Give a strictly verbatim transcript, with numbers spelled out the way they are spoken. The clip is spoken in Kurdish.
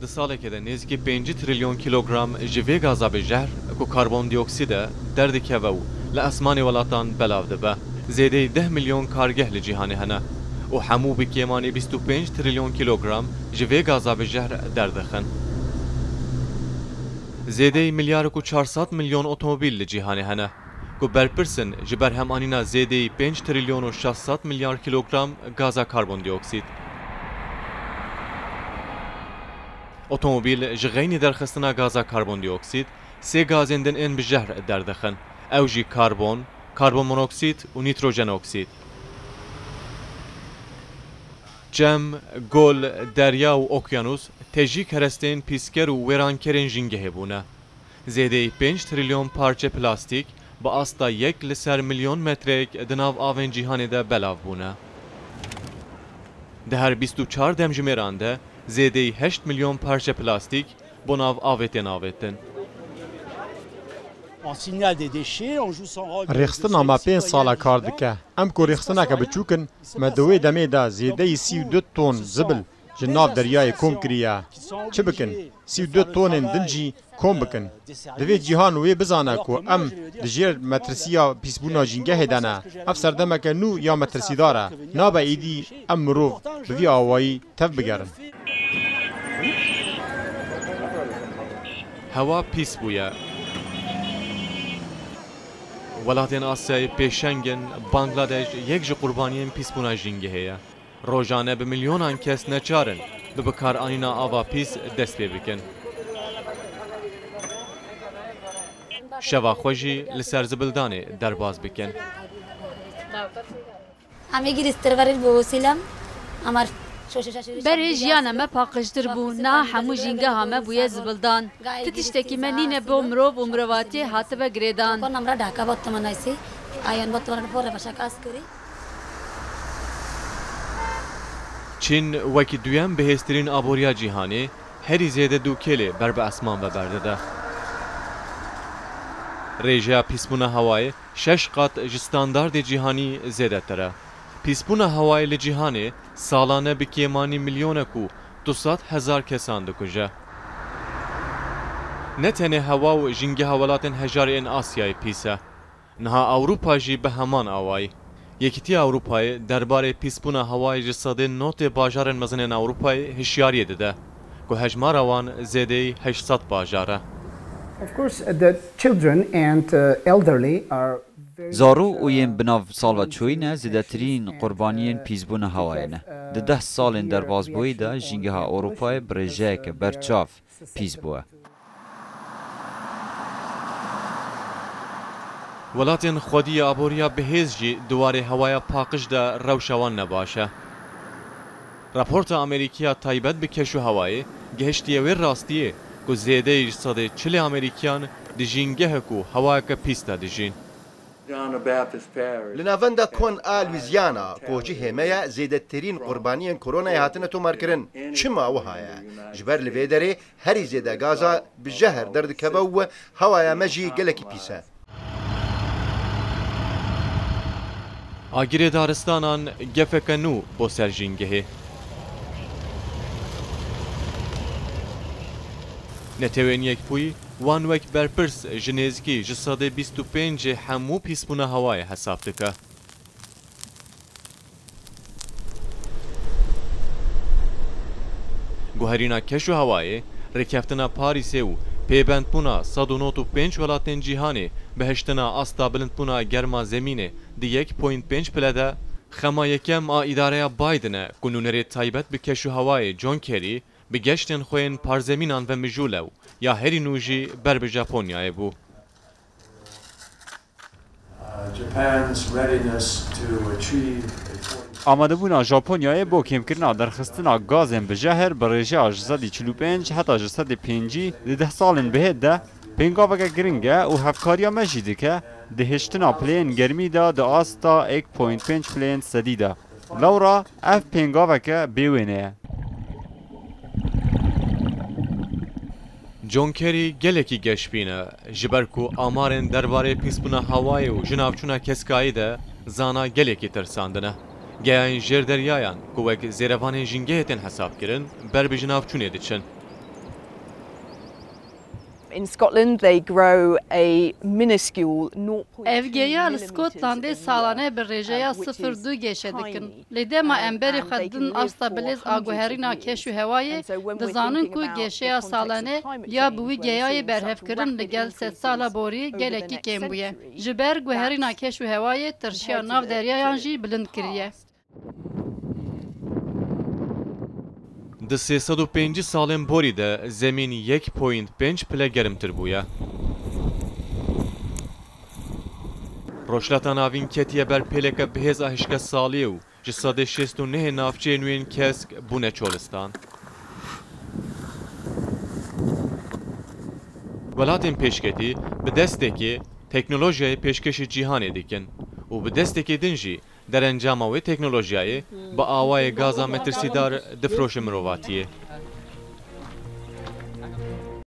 Di salekê de nêzîkî pêncî trilyon kîlogram ji vê gaza bijehr ku karbondioksîd e derdikeve û li esmanê welatan belav dibe. Zêdeyî deh milyon kargeh li cîhanê hene û hemû bi kêmanî bîst û pênc trilyon kîlogram ji vê gaza bijehr derdixin. Zêdeyî milyarek û çar sed milyon otomobîl li cîhanê hene ku berpirs in ji berhemanîna zêdeyî pênc trilyon û şeş sed milyar kîlogram gaza karbondioksîd. Otomobîl ji xeynî derxistina gaza karbondioksîd sê gazên din ên bi jehr derdixin. Ew jî karbon, karbon monoksîd û nîtrojen oksîd. Çem, gol, derya û okyanûs tejî kerestên pîsker û wêrankerên jîngehê bûne. Zêdeyî pênc trilyon parçe plastîk bi asta yek li ser milyon metreyek di nav avên cîhanê de belav bûne. Di her bîst û çar demjimêran de zêdeyî heşt milyon parçe plastîk bo nav avê tên avêtin. En signal des déchets, on joue son rôle de, de Rêxistina me pênc sala kar dike. Em ku rêxistineke biçûk in, me di wê demê de zêdeyî sî û du ton zibil ji nav deryayê kom kiriye. Çi bikin? Sî û du tonên din jî kom bikin. Divê cîhan wê bizane ku em di jêr metirsiya pîsbûna jîngehê de ne. Ev serdemeke nû ya metirsîdar e. Nabe êdî em mirov bi vî awayî tev bigerin. Hewa pîs bûye. Welatên Asyayê pêşeng in, Bangladeş yek ji qurbaniyên pîsbûna jîngehê ye. Rojane bi milyonan kes neçar in bi bikaranîna ava pîs dest pê bikin. Şeva xwe jî li ser zibildanê derbas bikin. Em ê girîstir verî bo silam, amar şoşe şaşırış. Berê jiyana me paqijtir bû, niha hemû jîngeha me bûye zibildan. Ti tiştekî me nîne bo mirov û mirovatiyê hatibe girêdan. Kon amra daka bottomana isi, ayan bottomana pore başak askeri. Çîn wekî duyem bihêztirîn aboriya cîhanê, herî zêde dûkêlê ber bi esman ve berdide. Rêjeya pîsbûna hewayê şeş qat ji standardê cîhanî zêdetir e. Pîsbûna hewayê li cîhanê salane bi kêmanî milyonek û du sed hezar kesan dikuje. Ne tenê hewa û jîngeha welatên hejarê ên Asyayê pîs e. Niha Ewropa jî bi heman awayî. Yekîtiya Ewropayê derbarê pîsbûna hewayê ji sedê notê bajarên mezin ên Ewropayê hişyariyê dide, ku hejmara wan zêdeyî heşt sed bajar e. Of course, the children and, uh, elderly are very Zarok û much, uh, yên bi nav salva çûyî ne zêdetirîn qurbaniyên pîsbûna hewayê ne. Di deh salên derbasbûyî de jîngeha Ewropayê bi rêjeyeke berçav pîs bûye. Welatên xwediyê aboriya bihêz jî di warê hewaya paqij de rewşa wan ne baş e. Raporta Amerîkiya taybet bi keş û hewayê gihiştiye wê rastiyê ku zêdeyî ji sedê çilê Amerîkiyan di jîngehek û hewayeke pîs de dijîn. Li navenda Kon a Louisiana, ku cihê me ye, zêdetirîn qurbaniyên koronayê hatine tomarkirin. Çima wiha ye? Ji ber li vê derê herî zêde gaza bi jehr derdikeve û hewaya me jî gelekî pîs e. Agirê daristanan gefeke nû bo ser jîngehê. Netewên Yekbûyî wan wek berpirs ji nêzikî ji sedê bîst û pêncê hemû pîsbûna hewayê hesab dike. Guherîna keş û hewayê, rêkeftina Parîsê û pêbendbûna sed û nod û pênc welatên cîhanê bi hiştina asta bilindbûna germa zemînê di yek point pênc pile de, xema yekem a îdareya Biden e ku nûnerê taybet bi keş û hewayê John Kerry bi geştên xwe yên parzemînan ve mijûl e û ya herî nû jî ber bi Japonyayê bû. Uh, Japan's readiness to achieve a forty Amadebûna Japonyayê bo kêmkirina derxistina gazên bi jehr bi rêjeya ji sedî çil û pênc heta ji sedî pêncî di deh salên bihêt de pêngaveke giring e û hevkariya me jî dike di hiştina pileyên germî de di asta yek point pênc pileyên sedî de. Lewra ev pêngaveke bêwêne ye. John Kerry gelekî geşbîn e, ji ber ku amarên derbarê pîsbûna hewayê û jinavçûna keskayî de zana gelekî tirsandin e. Geyayên jêr deryayan ku wek zêrevanên jîngehê tên hesabkirin, ber bi jinavçûnê diçin. In Scotland, they grow a minuscule nought point two Ev geya li Skotlandê salane bi rêjeya sifir du geşe dikin. Lê dema em berê xwe didin asta bilêz a guherîna keş û hewayê, dizanin ku geşeya salane ya bi wî geyayê berhevkirin li gel sedsala borî gelekî kêm bûye. Ji ber guherîna keş û hewayê tirşiya nav deryayan jî bilind kiriye. Di sê sed û pêncî salên borî de zemîn yek point pênc pile germtir bûye. Rojhilata Navîn ketiye ber pêleke bihêz a hişkesaliyê û ji sedê şêst û nehê navçeyên wê yên kesk bûne çolistan. Welatên pêşketî bi destekê teknolojiyayê pêşkêşî cîhanê dikin û bi destekê din jî derencama wê teknolojiyayê bi awayê gaza metirsîdar difroşe mirovatiyê.